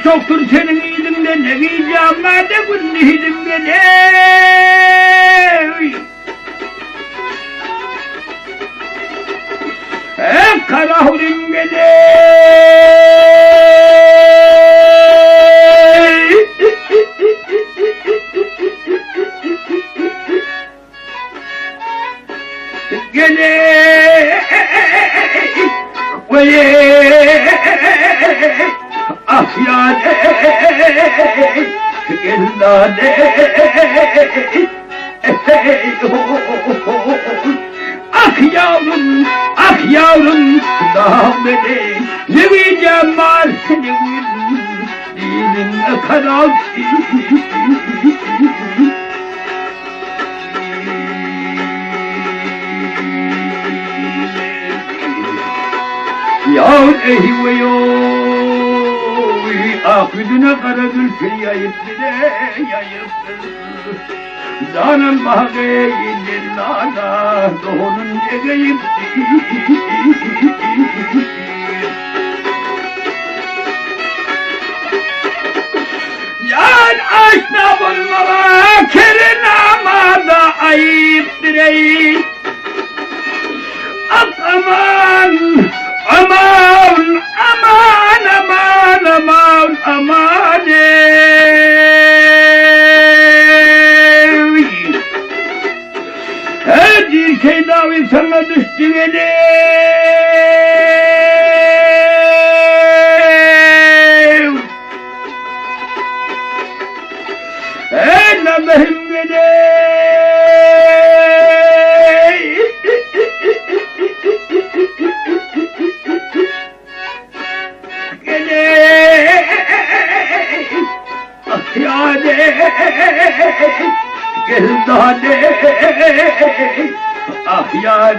çokdur seniň yzyňda ne gijäm bar ne gündizim geleý. Kara hurim geleý. Geleý. Ah ya Gel Ah yavrum, ah yavrum, dağ beni, ne diyeceğim var senin dinin kadar. Ya ey ve yo, ah yüzüne kara zülfü yayıp bile yayıp. Canım bahane lala, doğunun egeyip. Yan aşna bunlara kerin ama da ayıptır ey. Ah aman, aman, aman, aman, aman, aman ey. Her bir şey davi sana düştü beni. Ey Allah'ım beni. Gele. Ah ya Gel daha de. Ah ya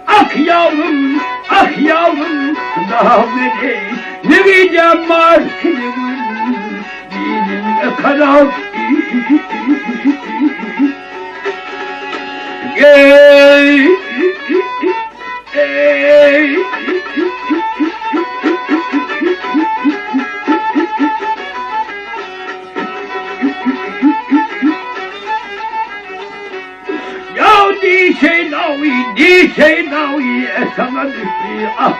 Ah yavrum, ah yavrum, daha beni ne diyeceğim var senin dinin kadar. Gel, ey. Ya di şey davi, di şey davi, sana düştü ah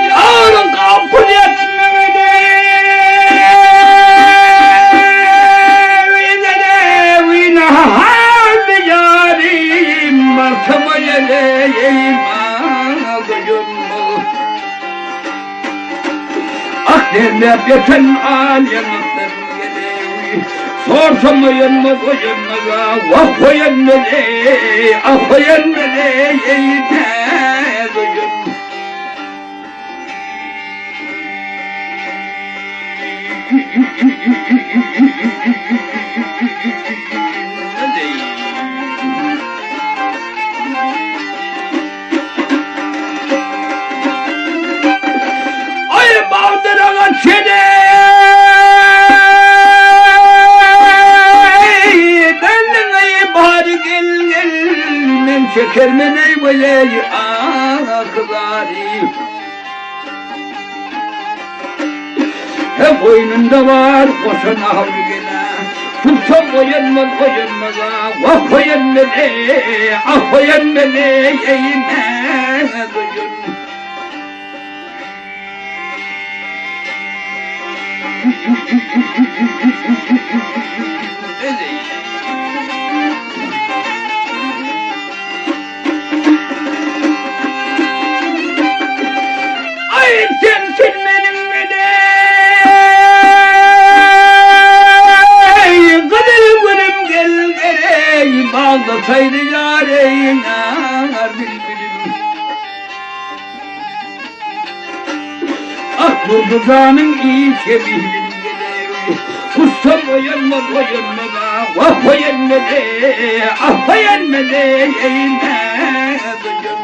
Yarın kapı yetmedi. Yarim arkama geleyim Ah derler geçen al yanaklarım gelevi Sorsam yanma koyunma vah koyun mele ah koyun mele koyun Ay bağdırağa çene Benle bari gel gel. çekermen eý weýeý ah-zary. He goýnunda bar goşa nahawly gela, Tutsam oýanmaz, oýanmaz, ah, wah oýanmaz eý, ah oýanmaz eý, eý näz oýan. Aý sensiz meniň meleý Gyzyl gülüm gel gereý Bagda saýry ýar eý nar bilbilim. Ah durdy janyň işe mihrim geleý Gussam oýanmaz oýanmaz ah wah oýanmaz eý ah oýanmaz eý eý näz oýan.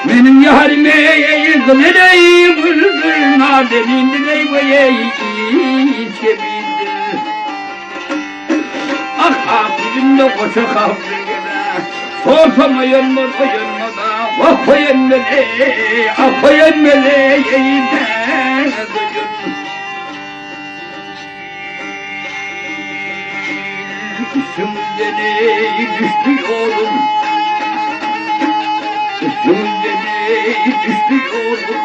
Meniň ýarym eý gyzyl eý güldür nazenindir eý weý içebildir. Ah ak ýüzünde goşa kapyr gele Sorsam oýanmaz oýanmaz ah wah oýanmaz eý ah oýanmaz eý eý näz oýan. Üstümden eý düşdi ýolum, Üstümden eý düşdi ýolum,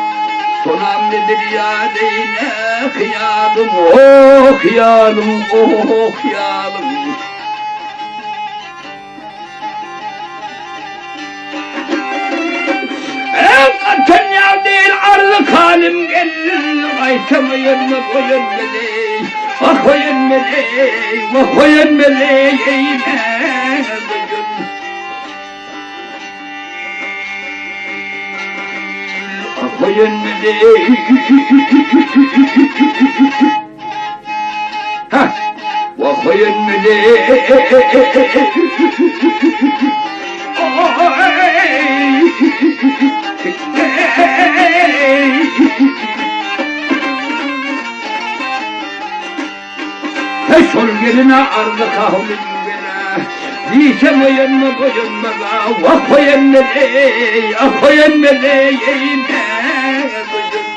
Sonam nedir ýa deýne hyýalym, Oh hyýalym, oh hyýalym. Atan ýa değil arzy halym gel, Gaýtam oýanmaz oýanmaz eý, Wah oýanmaz eý, wah oýanmaz eý, eý näz oýan. Ah oýanmaz eý. Hah, wah oýanmaz eý. He şol geline arzy kahwlym gele, Diýsem oýanmaz, oýanmaz, ah, wah oýanmaz eý, ah oýanmaz eý, eý, näz oýan.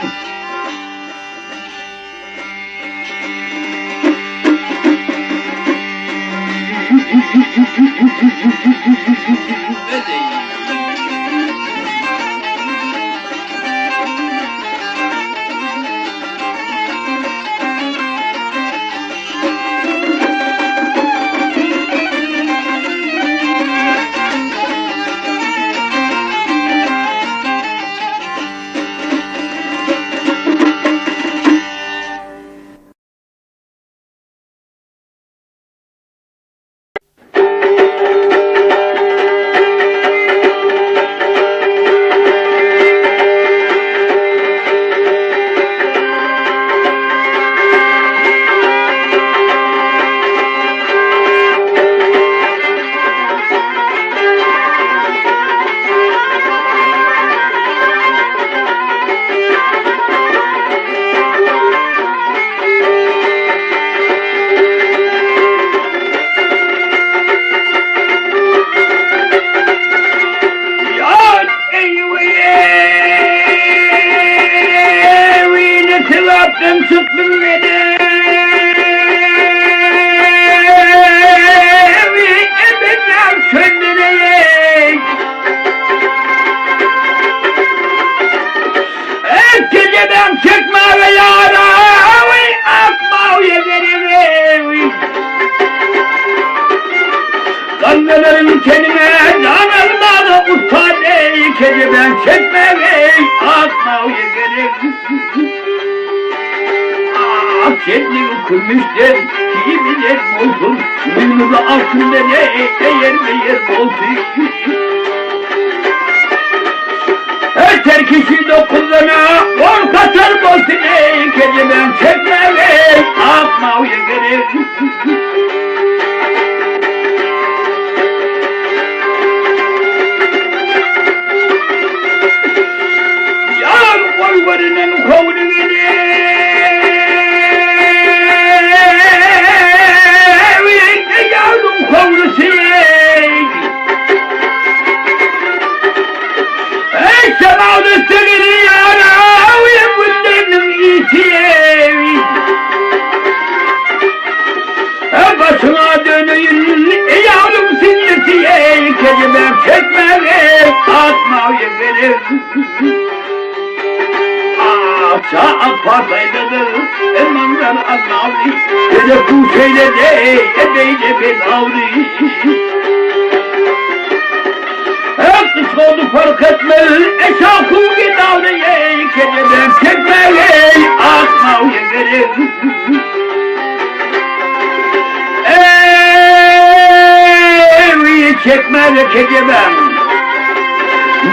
Sebäpden çykdym meni Ebedem söndüreýin. Geceden çekmäge ýarawy akmawy geregewi. Gallalaryň tenine jan almaga ussat eý, Kejeben çekmäge akmawy gerek. Ah, kendini kümüşten kiyibilen olsun, Boynuzu altından ey, eğer meğer olsun. Her kişi dokuzuna on katar bolsun ey, Kejeben çekmäge akmawy gerek. mawy gerek. Akça parçaydadır, emanlar Allah'ı. Hele bu şeyle de, beyle bedavri. Hep kısa oldu fark etmez, eşakı gidavri, kededen çekmeyi, akmağı gerek. Ey çekme kedemem.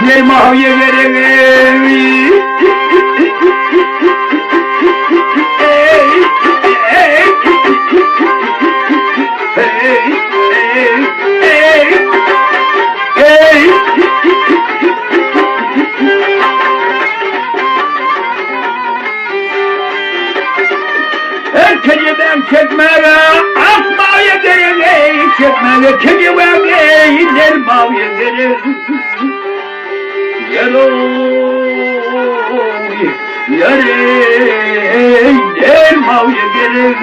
Ne maviye gerek. Kedemem çekmeye, akmaya gerek, çekmeye kedemem, ner maviye gerek. Yaro, yare, ner maviye gerek.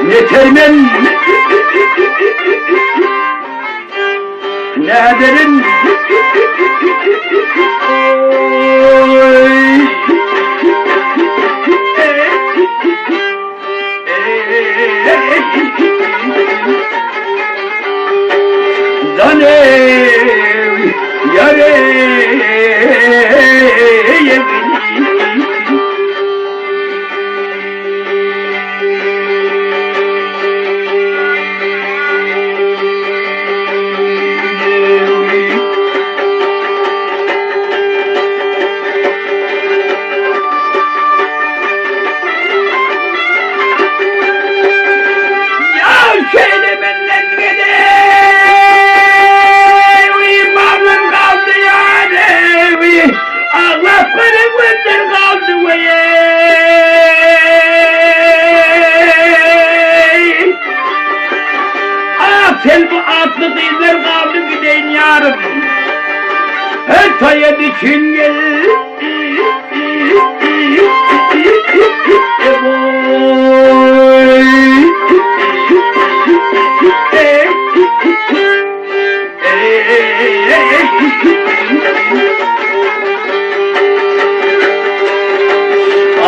Ne termen, ne derin. Zane yare Sen bu atlı kızlar kaldı gideyim yarım. Her taya için gel.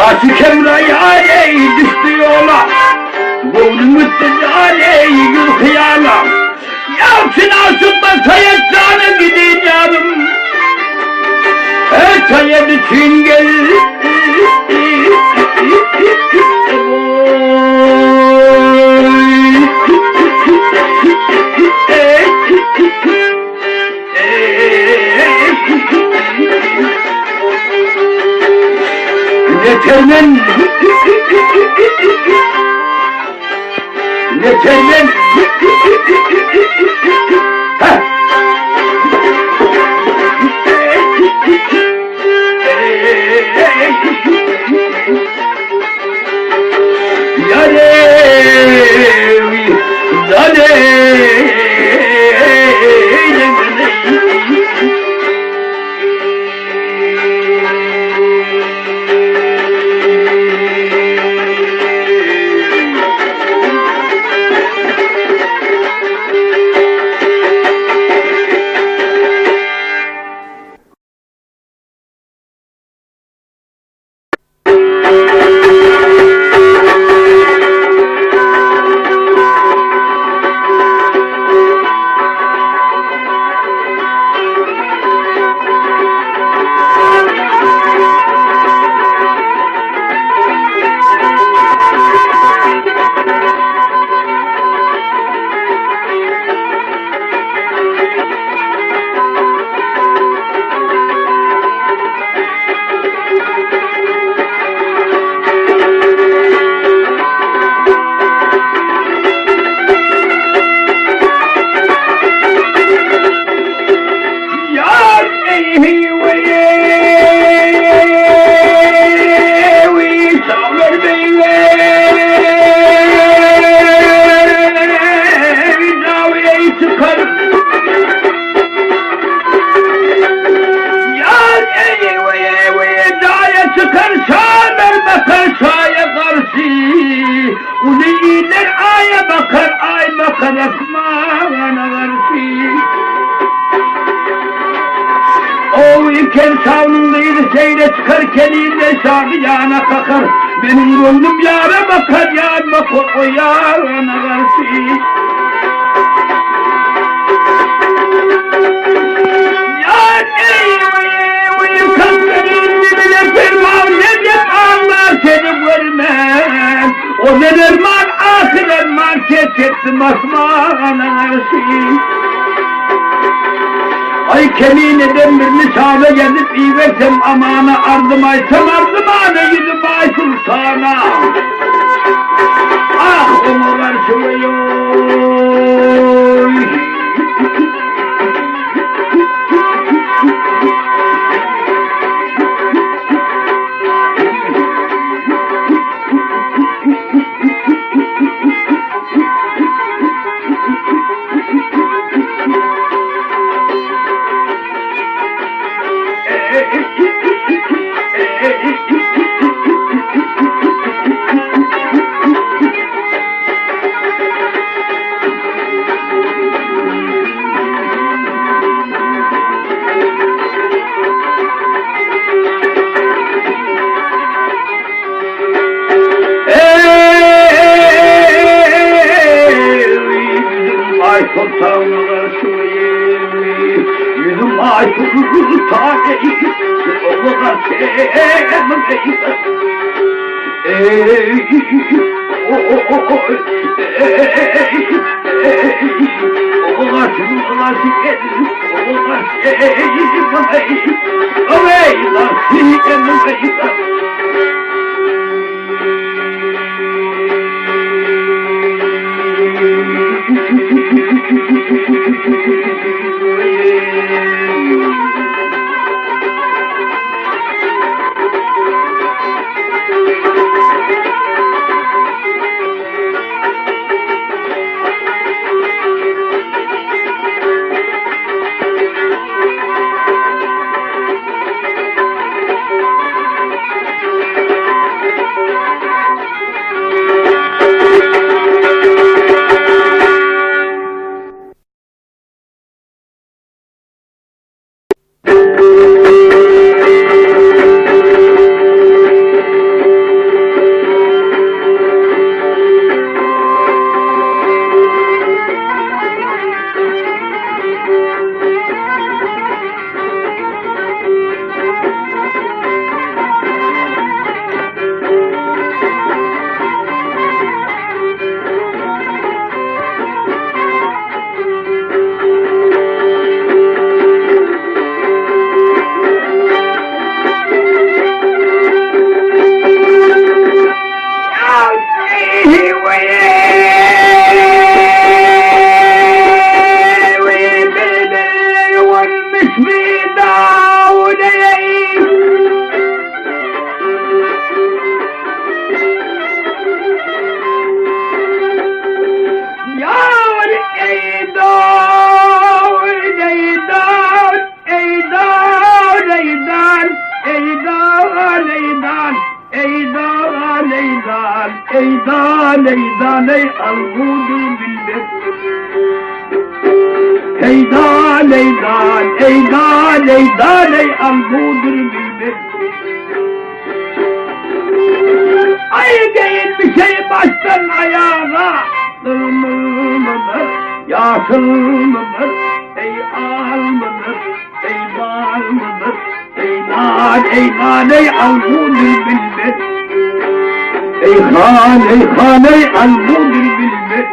Aşık Emre yâre düştü yola. Gözüm gitdi jan eý ýüz hyýala. Ýalçyn aşykma Saýat jana gideýin ýarym. Eý Saýat üçin gel. Netermen Netermen Heh. dal ey dal ey albudur bilmez. Ey dal ey dal ey dal ey dal ey albudur bilmez. Ay değil bir şey baştan ayağa Kırmızı mıdır, yaşıl mıdır, ey al mıdır, ey bal mıdır, ey nar, ey nar, ey albudur bilmez. Ey han, ey han, ey albudur bilmez.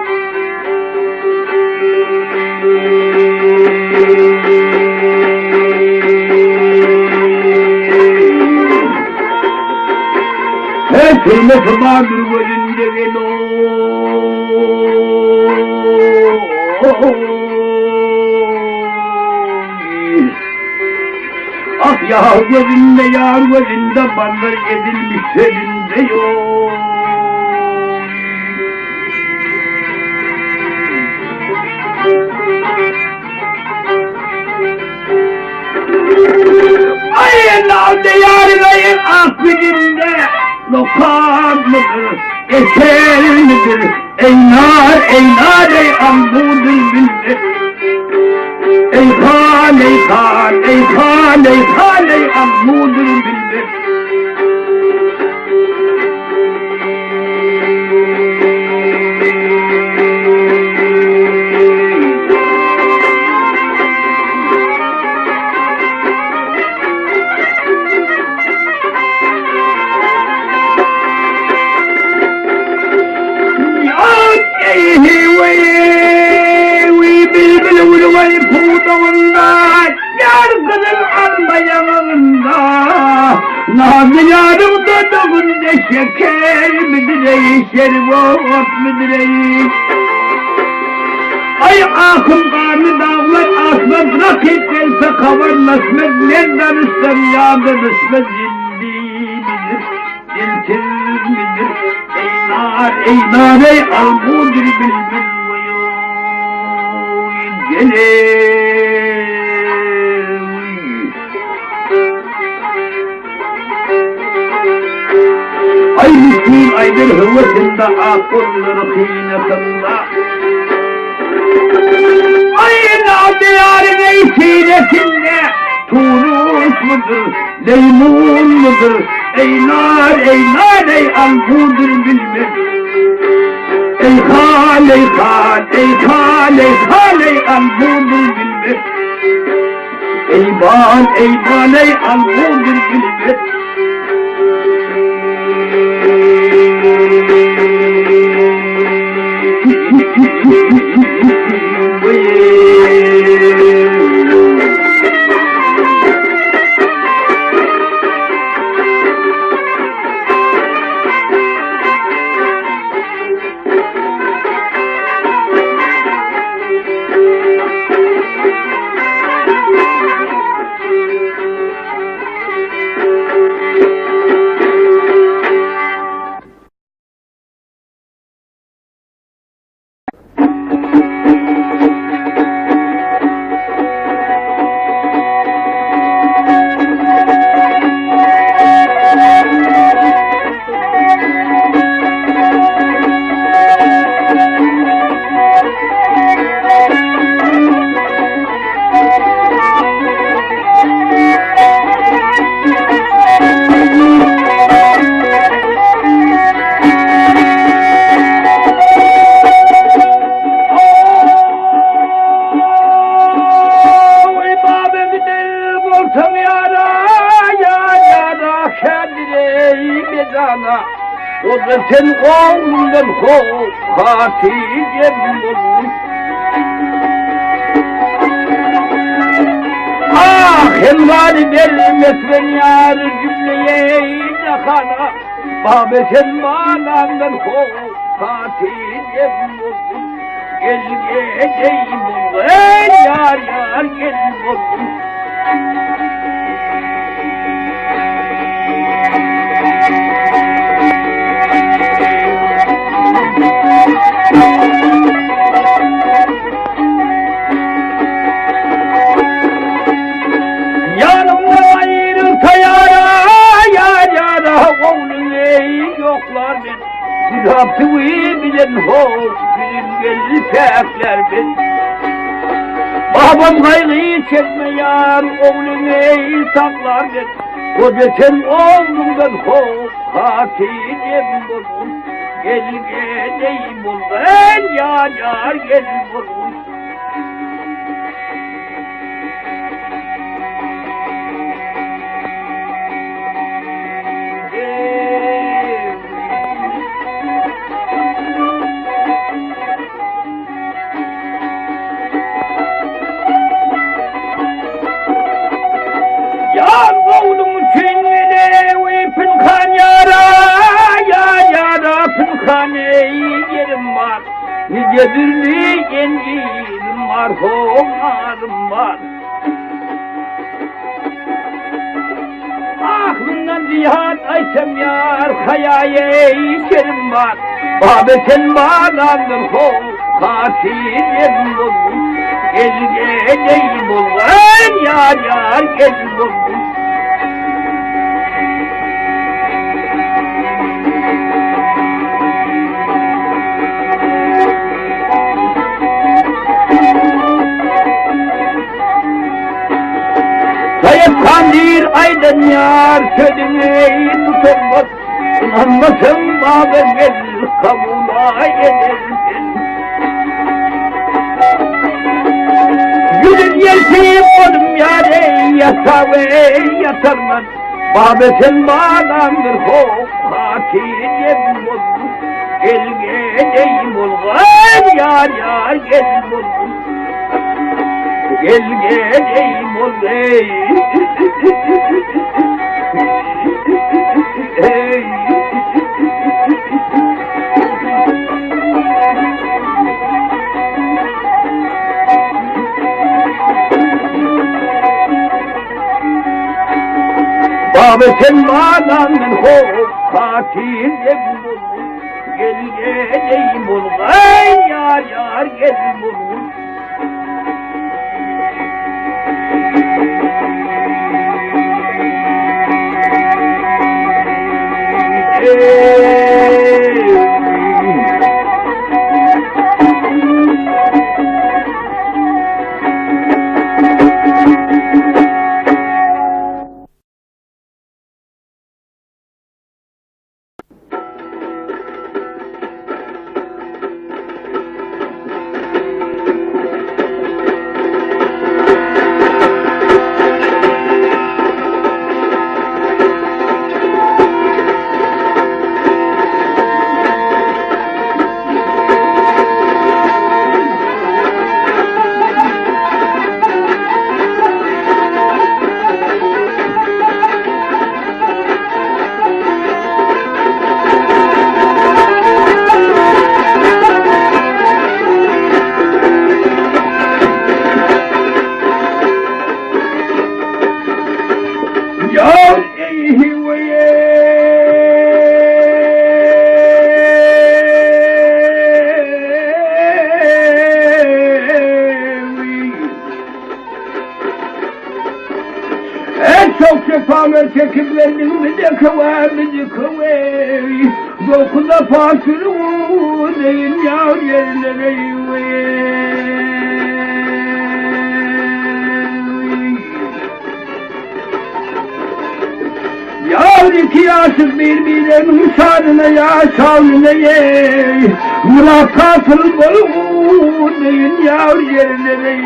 Her türlü vardır gözünde gelo. Ah ya gözünde yar gözünde bandır edilmiş elinde yok. Ay nalde yarın aklında lokam mıdır, eser midir, ey nar, ey nar, ey ambudur bilmez. Ey han, ey han, ey han, ey han, ey ambudur bilmez. Nazlı yarım dudağında şeker midir ey, şerbet midir ey? Ay akım karnı dağlar asmaz, rakip gelse kavarlaşmaz, nereden üstten yağdı düşmez, zilli midir, dilsiz midir? Ey nar, ey nar, ey albudur bülbül boyu gelir. Ay miskin aydır hıvısında akulları kıynasında. Ay nadiyarın ey sinesinde Turus mudur, leymun mudur? Ey nar, ey nar, ey albudur bilmez. Ey hal, ey hal, ey hal, ey hal, ey albudur bilmez. Ey bal, ey bal, ey albudur bilmez. Sen oğlundan Hatice'm olur. Ah helvanı vermez ben yar cümleye cahana. Babe sen bağlandan Hatice'm olur. Gel geceyim olur, yar yar gel olur. Yanımdan ayrılsa yara, yar yara, oğlum ey yoklar ben. Yaptığım päkler biz. Babam gaýgy çekme ýar, ogluny saklar biz. Goja sen ogluňdan hop, hatyjem bolgun. Gel geleý bolgan, ýar ýar gel bolgun. Ýar ogluň üçin melewi pynhan ýara, ýar ýara pynhan eý ýerim bar. Nije dürli enjirim bar, honarym bar. Ah mundan zyýat aýtsam ýar, haýaýy şerim bar. Baba sen balamdyr ho, hatyjem bolgun. Gel geleý bolgan, ýar ýar gel bolgun. Saýat han diýr aýdan ýar sözüňi tutanmaz. Ynanmasaň baba gel kabula eder sen. Gülün ýelpip bolum ýar eý ýataw eý ýatarman. Baba sen balamdyr ho hatyr bolgun. Gel geleý bolgan ýar ýar gel bolgun. Gel gel ey bol ey. Ey. Baba sen balamdan hop hatyr bol. Gel gel ey bolgan ýar ýar gel bolgun. En çok cefalar çekip verdim de köve bizi köve. Dokuza fasıl deyin yar yerlere. Yar iki aşık birbirinin şanına ya şanına ye. Mülakatıl bol deyin yar yerlere.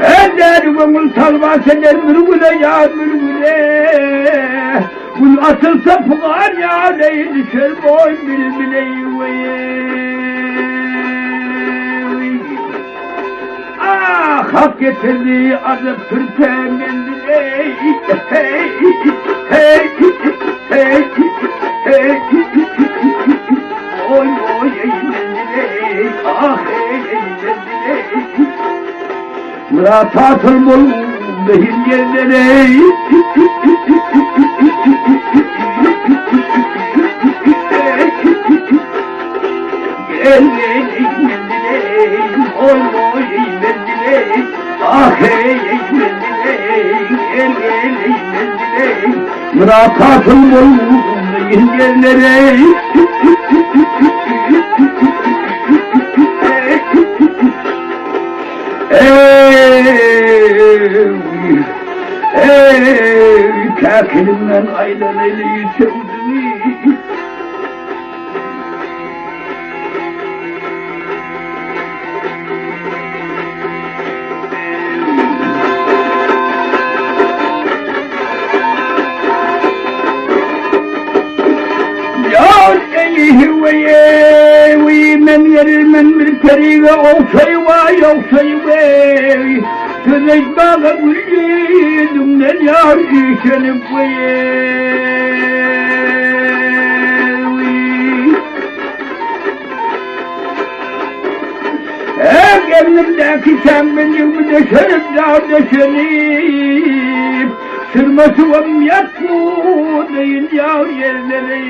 Eller göňül talwas eder bir güle ýar bir güle. Gül açylsa pugar ýar eý düşer boý bilbil eý Ah hak getirdi azyp türpe menzil ey hey hey hey hey Oy oy ey menzil ey ah ey menzil ey Murat atıl bol behir yerlere Gel gel ey menzil ey oy oy ey menzil ey ah ey ey menzil ey gel gel ey menzil ey. Myrat hasyl boldy ýerlere. Eý, käkilimden aýlanaýly söwdügi. Men verirmen bir perige ogşaý waý ogşaý weý Söz aýtmaga gül ýüzüňden ýar üşenip weý Egnimdäki çämmenligimi döşenip ýar döşenip Sürme suwam ýatgudeýin ýar ýerlere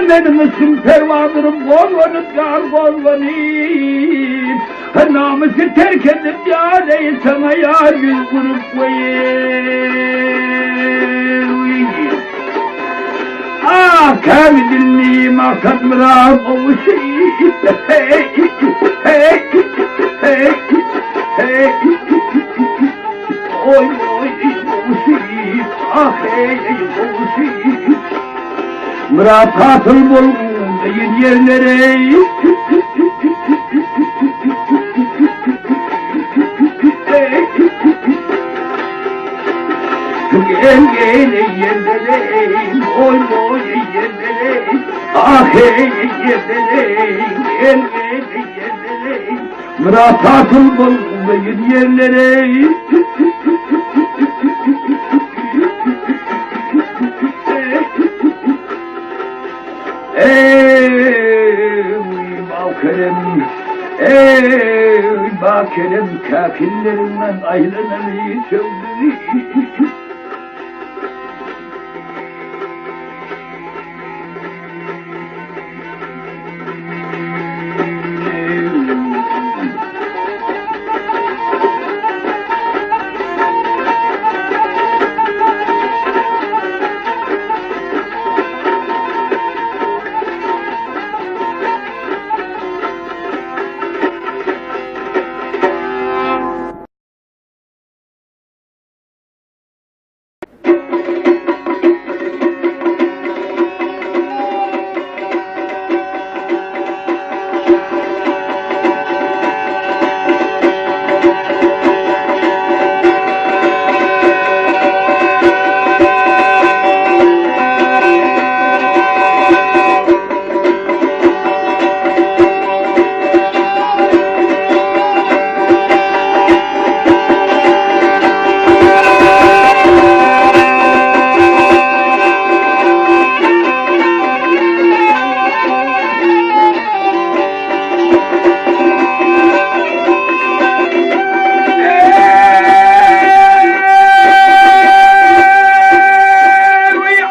Meniň yşkym perwadyryp gozganyp ýar gozganyp Namysy terk edip ýar eý saňa ýar ýüz gurup weý Ah kämidilli maksat myrat gowuşy hey hey hey hey Oý oý gowuşy ah hey gowuşy Myrat hasyl bolgun ýerlere. Gel gel yerlere, oy oy yerlere, ah hey yerlere, gel gel yerlere. Myrat hasyl bolgun yerlere. Eý, Bakerem, eý, Bakerem, käkilleriňden aýlanaly söwdügi.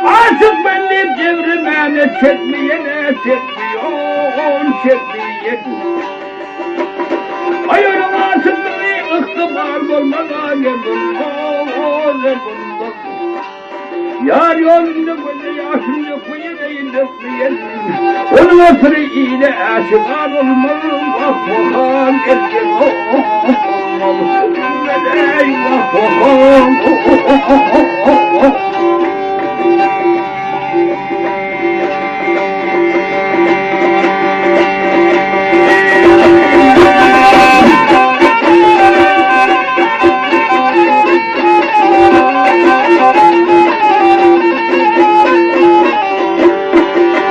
Aşyk men diýip jebrimeni çekmeýene çekmiýon çekmeýen. Aý onuň aşyklygy ygtybar bolmaz a ne bundan ne bundan. Ýar ýolunda göze ýaşyn dökmeýeneýin dökmeýen. Onuň asyry ile äşigar olmaz wah wahan elgen olmaz. Eý wah wahan.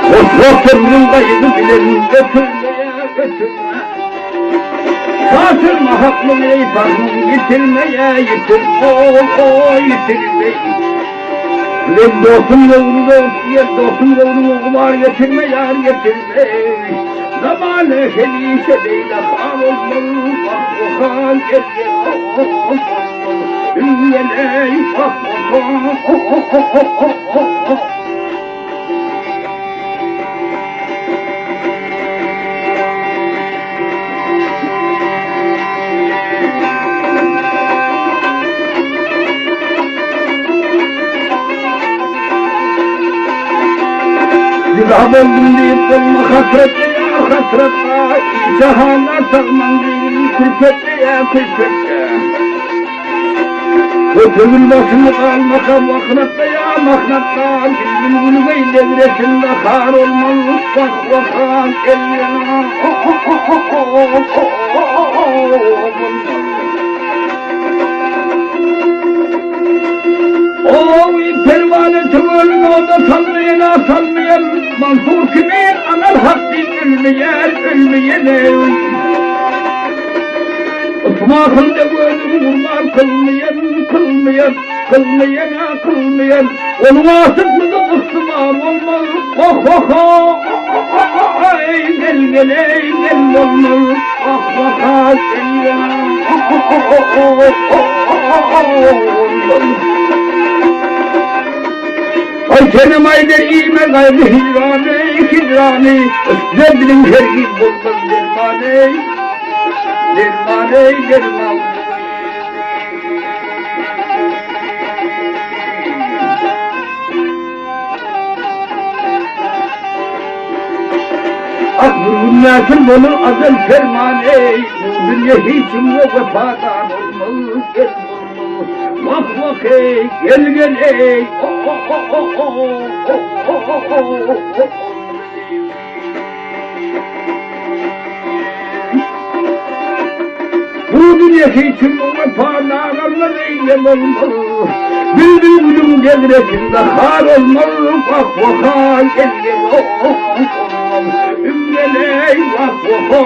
Hoşwagt ömrüň gaýygy bilen ötürmeýär, ötürme. Şaşyrma haklyň eý parhyň ýitirmeýär, ýitirme, oý, ýitirme. Bilen dostum göwni dogrup diýer, dostum göwnüňe gumar getirme, ýar getirme. Zamana hemişe beýle hal olmaly, wah-wahan gelýär, Üňňeleý, wah-wahan. Juda boldum diýip bolma hasratda ýa hasratda, Jahanda sagman diýgin külpetde ýa külpetde. Götergil başyňy galmaka mahnatda ýa mahnatda, Bilbil gülgeý degresinde har olmaz, wah wah elýana bolmaz. Oý, perwana töweregini oda salmaýan-a salmaýan, Mansur kimin anal hak diýip ölmeýän, ölmeýän-eý. Ysmahylda gözüni gurban kylmaýan, kylmaýan, kylmaýan-a kylmaýan, Onuň aşyklygy ygtybar bolmaz, oh-ho-ho-o-o-o-oý, gel, gel-eý, gel bolmaz, oh-ho-ho, gel, gel, o-o-o-o-o-o-o-o bolmaz. Aý senem aýdar iýme gaýgy hijrany, hijrany, Derdiniň hergiz bolmaz dermany, dermany, derman. Ak bir gün näsil bolar ajal fermany, Bu dünýe hiç kimge wepadar bolmaz, gel bolmaz. Wah wah eý, gel gel eý, o o o o o o o o o o. Bu dünýe hiçim wepa nagarlar eýlem olmaz. Bülbül gülüň degresinde har olmaz. Wah wah gel gel olmaz. Ümreleý wah wah.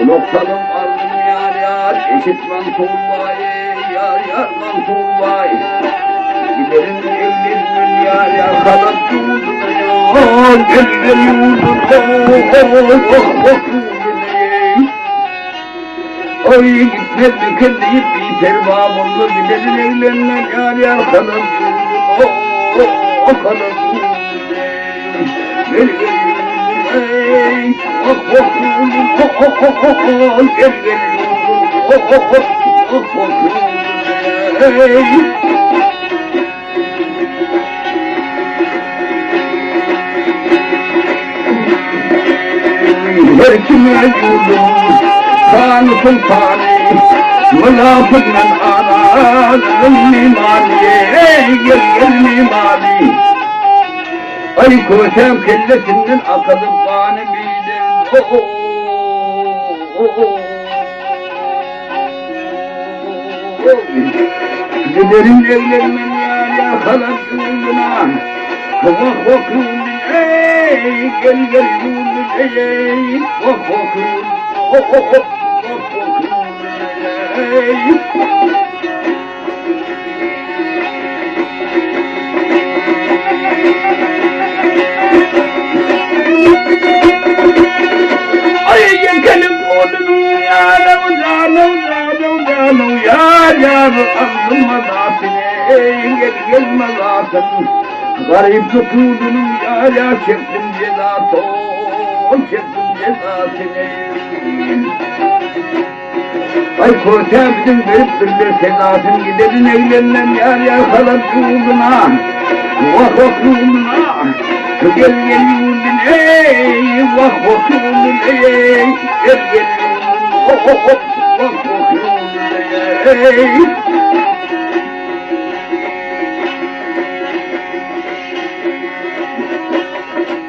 Gulak salyp aldym ýar ýar, eşit Mansur baý, ýar ýar Mansur baý. Giderin evlenmen ýar ýar, halat ýurduna ýar, gel gel ýurduna, oh oh ýurduna. Oý gitmez eken diýip biperwa boldy, giderin evlenmen ýar ýar, halat ýurduna, oh halat ýurduna. Gel gel ýurduna, oh oh ýurduna, gel gel ýurduna, oh oh ýurduna. Her kime ýurdum hany soltany, Mylapytdan alan mimany, eý, gel gel mimany. Aý kösäň kellesinden akadyp gany biden Giderin eglenmen ýar ýar halat ýurduna Wah wah ýurdum eý gel gel ýurdum eý Wah wah ýurdum wah wah ýurdum eý. Aý ýekelik odunyň ýanaw janaw janaw janaw ýar ýar agzym mazasyny eý gel gel mazasyn Garyplyk ýurdunyň ýar ýar çekdim jeza toý. Çekdim jezasyny. Aý körtämiziň beripdirler sezasyny Giderin eglenmän ýar ýar halap ýurduna Wah wah ýurduna Gel gel ýurduna eý Wah wah ýurduna eý Gel gel ýurduna Wah wah ýurduna eý.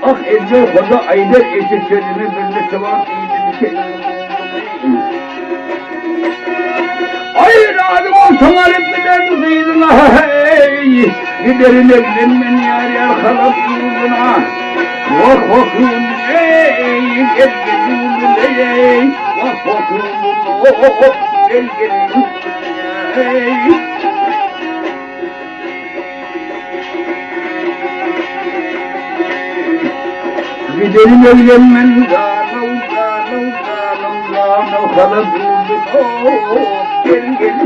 Ah eje hoja aýdar eşek sözümi birniçe wagt diýdim seniň Aý razy bolsaň alyp giderin gyzyňa heý Giderin eglenmen ýar ýar halap ýurduna Wah wah ýurduna eý gel gel ýurduna eý Wah wah ýurduna gel gel ýurduna eý. Gidelim evlenmen danaw danaw danaw danaw hala durdu gel gel.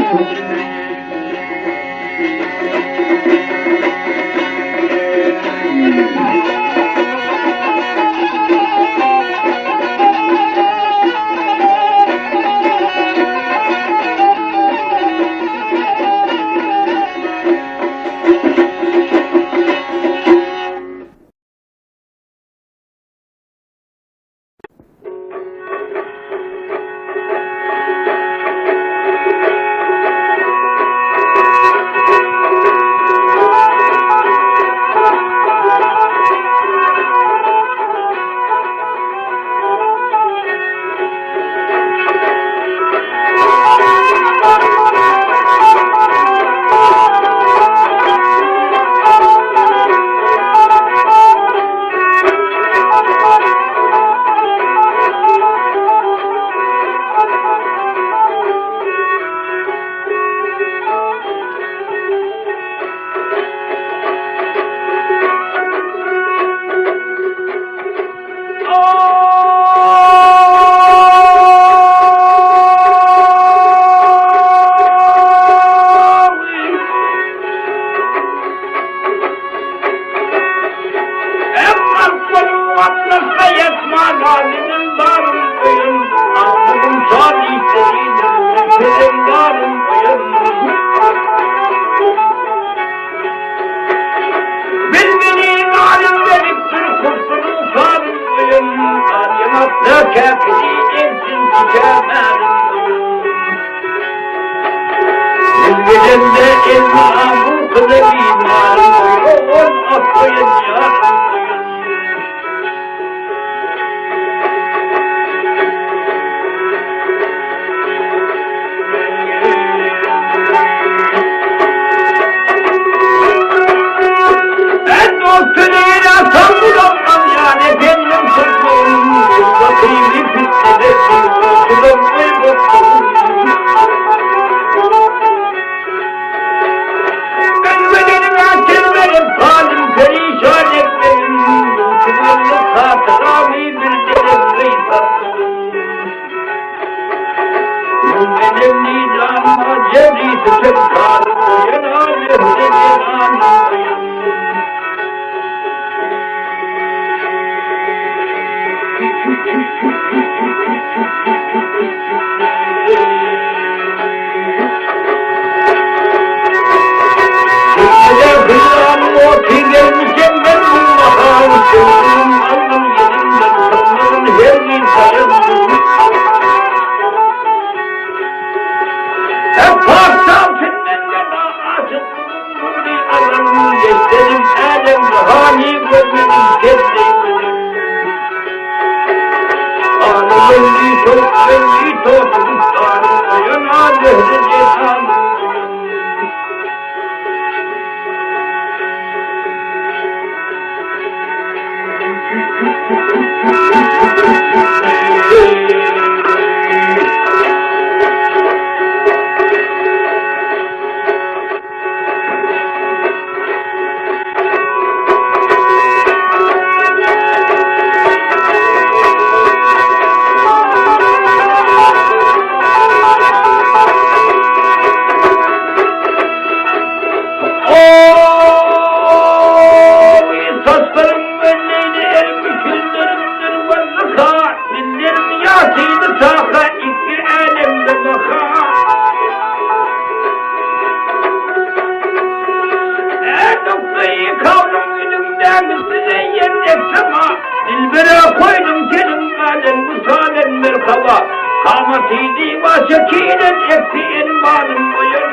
gitdi zeýýen dek sema, Dilbere koýdum seniň galen wysalen merhaba, Kamaty diwa şekilen ekdi enbanym goýun.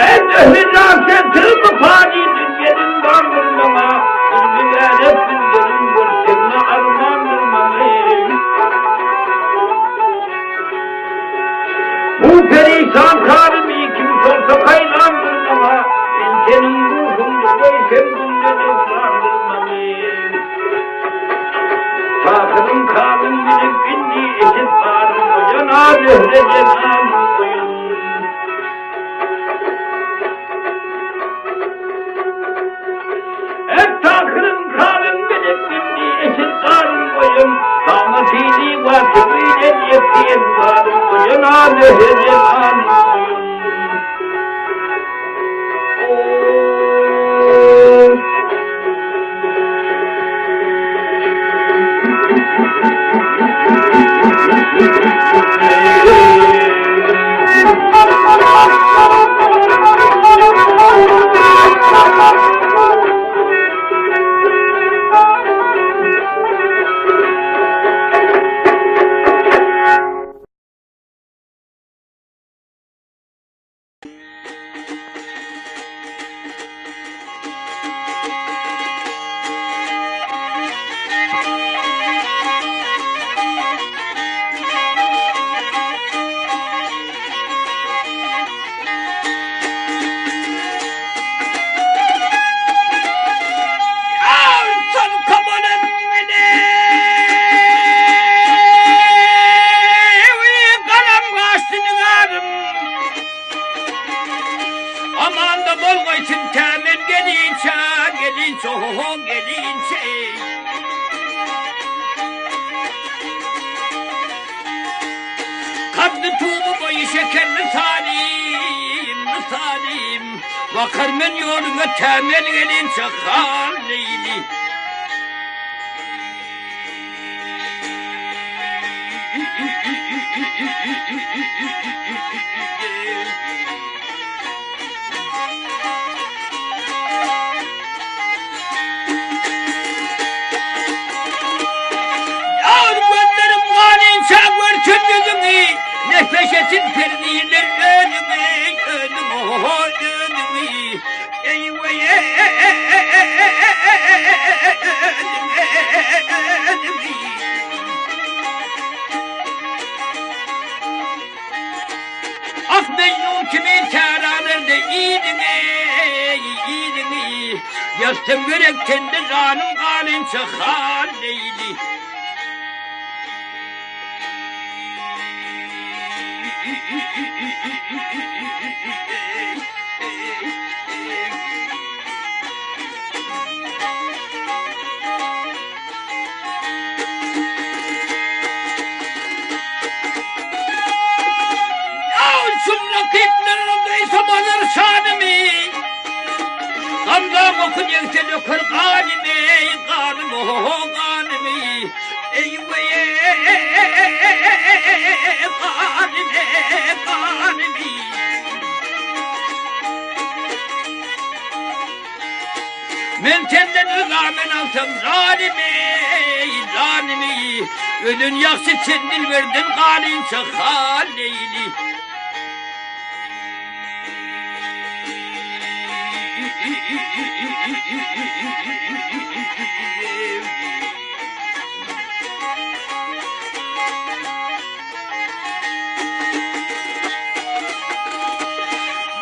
Ey döhri jan sen tübi fani dünýenin bardyr maňa, Ilmi bälek bilgeniň görseňe armandyr maňa. Bu perişan halymy kim sorsa haýrandyr maňa, Men seniň ruhuňda goý sen günde döwrandyr maňa. Tahyryň kalyn bilip indi eşit barym oýan a zöhre jenanym oýan. Et Tahyryň kalyn bilip indi eşit barym oýan, Saňa tili wa tüwiden ýetdi barym oýan a zöhre jenanym oýan. Amanda bolgaýsyn tämen gelinçä, gelinçe, ho-ho, gelinçe. Kaddy tugy boýy şekerli salim, salim. Bakar men ýoluňa tämen gelinçe, hal leýli. Ýar gözlerim galynça görsün ýüzüňi, Nefeşesin perdiler özüňi, özüňi, ho özüňi. Eý weý özüňi, özüňi. Ah Mejnun kimin täralarda iliňi, iliňi, Ýatsam gerek tende janym galynça hal Leýli. Gamgam oky degse döker ganymy, ganymy, ho ganymy. Eý weý ganymy, ganymy. Men senden rıza men alsam zalim ey, zalim ey. Ölen ýagşy sen dilberden galynça hal eýli.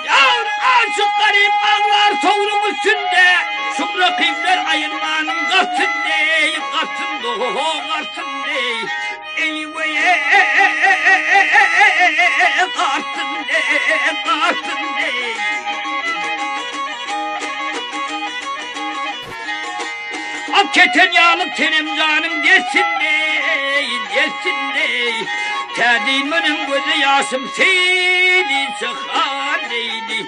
Ýar aşyk garyp aglar sowruň üstünde, Şum rakyplar aýyrmanyň garsyn deý, garsyn doho garsyn deý, Eý weý garsyn deý, garsyn deý. Ak keten ýaly tenem janyň dersin deý, dersin deý. Täzin meniň göze ýaşym seýli çykan leýli.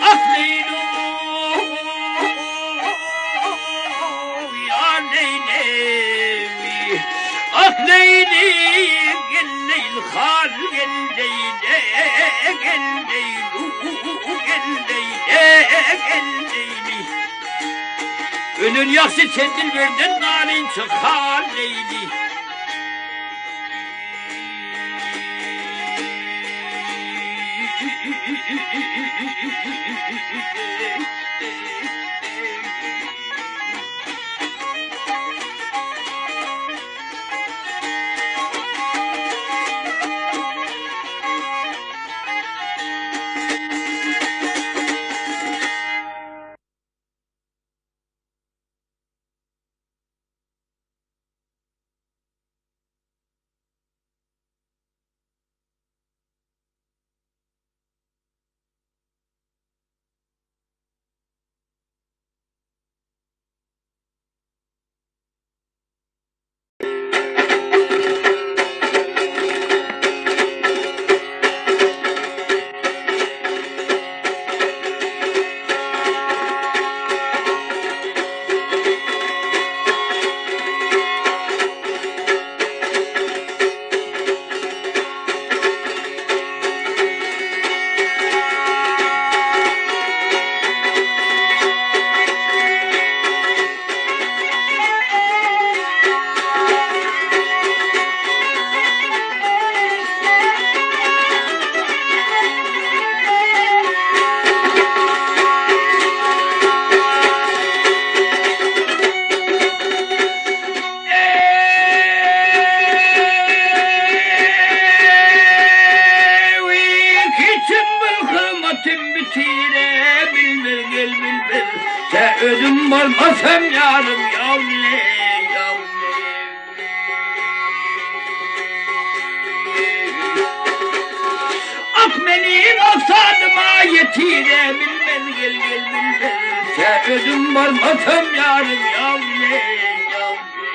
Ah leýli. Ak Leýli, gel Leýli hal, gel Leýle, gel Leýlu, gel Leýle, gel Leýli. Ölen ýagşy sen dilberden galynça hal Leýli. Özüm barmasam ýarym ýawle ýawle. Ak meni maksadyma ýetire bilmez gel gel bilmez. Tä özüm barmasam ýarym ýawle ýawle.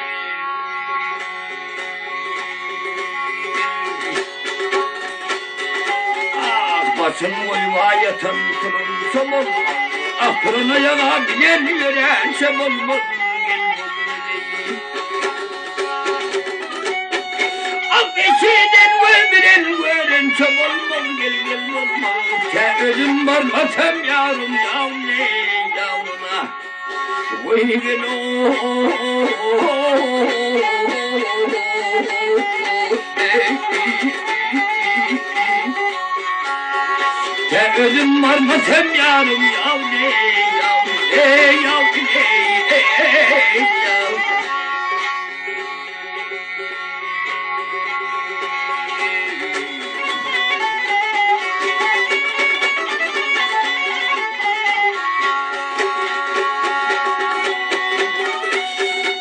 Ah başyn goýup aýatan turunça bolmaz. Ah turan aýaga bilen ýöränçe bolmaz. Gel Ak eşiden we bilen görençe bolmaz gel gel bolmaz. Tä özüm barmasam ýarym ýawle ýawla. Weý gel Tä özüm barmasam ýarym ýawle ýawle ýawle ýawle.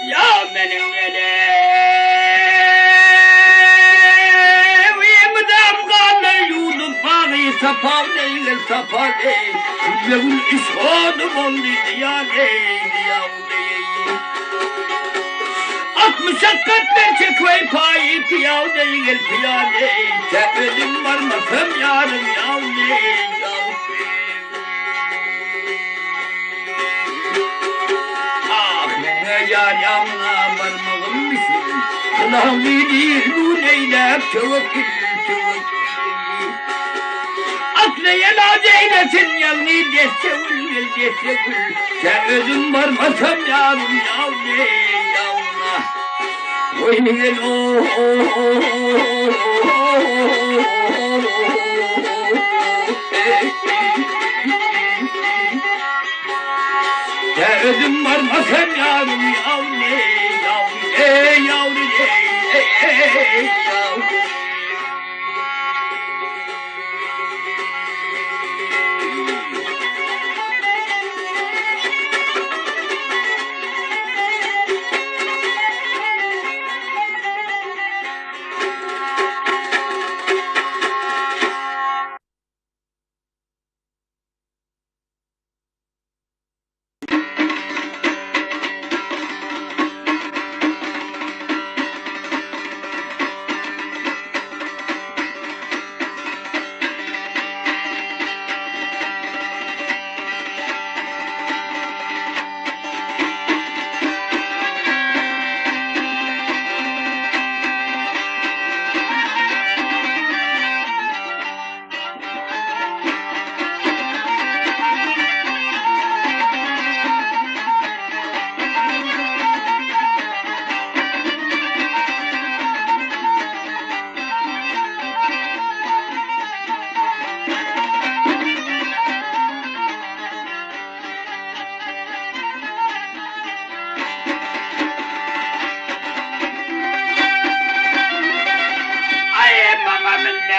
Ýa meniň elewi mydam ganlar ýuwdup bagy sapa deý sapa deý Gülbe-gül iş ody boldy diýar eý diýar eý Ak muşakgatlar çekweý paýy pyýaw deý gel pyýa deý Tä özüm barmasam ýarym ýaw deý ýaw Ah meňe ýar ýanyna barmagym üçin Gulagmy dilgun eýläp töwekgil töwekgil Akly elaç eýlesin ýalňy desse gül gel desse gül Tä özüm barmasam ýarym ýaw deý ýawyna Weý gel Tä özüm barmasam ýarym ýaw deý ýaw deý ýaw deý ýaw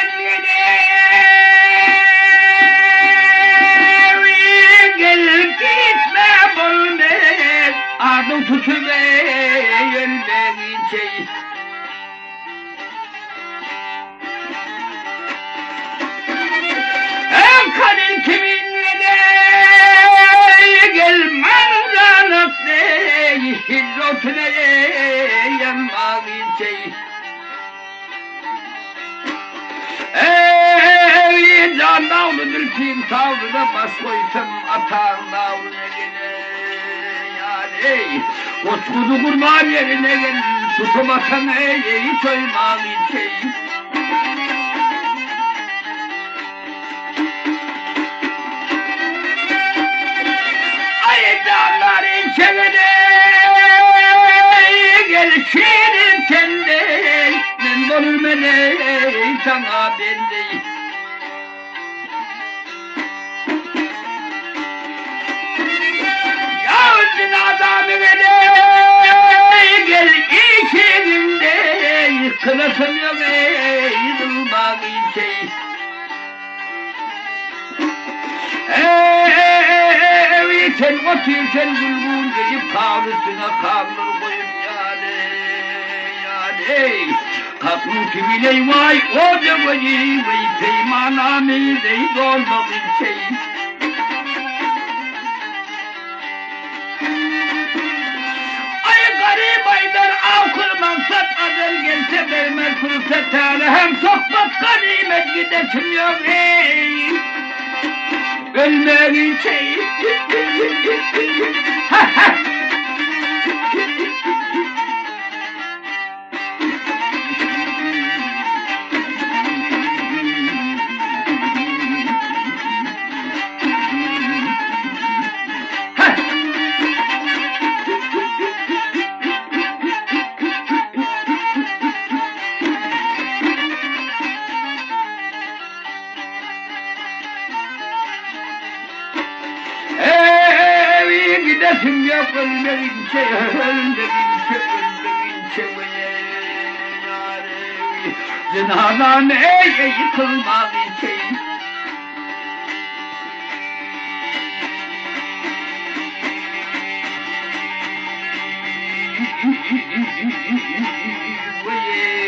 bilen gel gitme bolmaz Adyň tutup ey ölmegiçe Kadir kimin gel manzanat ey Hicrotine yanmagiçe Eý, jan dagly dülpim taglyda baş goýsam ataň daglyna geleýän eý, Goç-guzy gurban ýerine gel, tutup atan eý, toýmaň içeý. Aý, janlar içegede gel şirin tende, Men bolurmen eý saňa bende. Ýa adamy gele gel işiginde, Kylasym ýok eý ýylmaň içeý. Eý, sen otyr sen gülgün geýip kal üstüne kallar goýup ýaly ýaly Kakmyň kibileý waý o döweýi weý peýmanamy deý dolmak içeý. Aý garyp aýdar aw kyl maksat ajal gelse bermez pursat täle hem sohbat ganymet gidesim ýok eý ölmegi çeý ha ha. Eý, gidesim ýok, ölmeginçe, ölmeginçe, ölmeginçe, weý, Jynazamy eý, kylmagyçe. Weý.